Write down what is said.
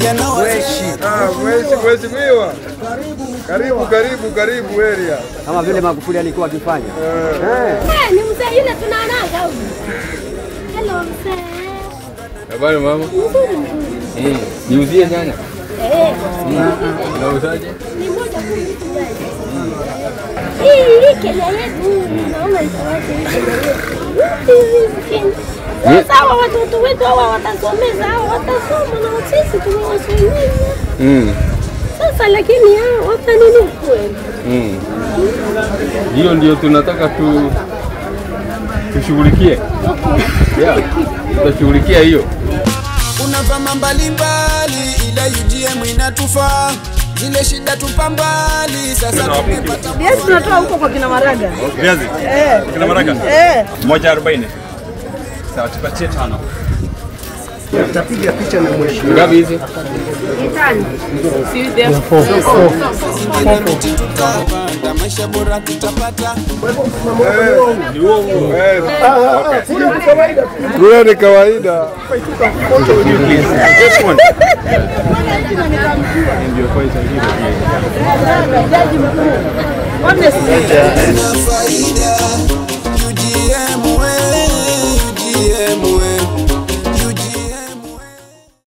Vijana mheshimiwa. Karibu karibu karibu area. Kama vile Magufuli alikuwa akifanya. Ni mzee yule tunaonaga huyu. Hello mzee. Habari mama? Nzuri nzuri. Niuzie nyanya? Unauzaje? Ni moja kumi jaji. Hii Kenya yetu naona iko wapi Kenya yetu? Sasa hawa watoto wetu hawa watasomeza, hawa watasoma na sisi tumewasomeza. Sasa lakini hao watanini kweli? Hiyo ndio tunataka tushughulikie. Yeah, tutashughulikia hiyo. Kuna vyama mbalimbali ila UDM inatufaa. Zile shida tupambali sasa tumepata. Viazi tunatoa huko kwa kina Maraga. Viazi? Kina Maraga? 140. Sawa, tupatie 5. Tutapiga picha na mheshimiwa. Ngapi hizi? 5. Si there. Tutapanda maisha bora tutapata. Ni uongo. Kule ni kawaida. Jaji mkuu. Faida.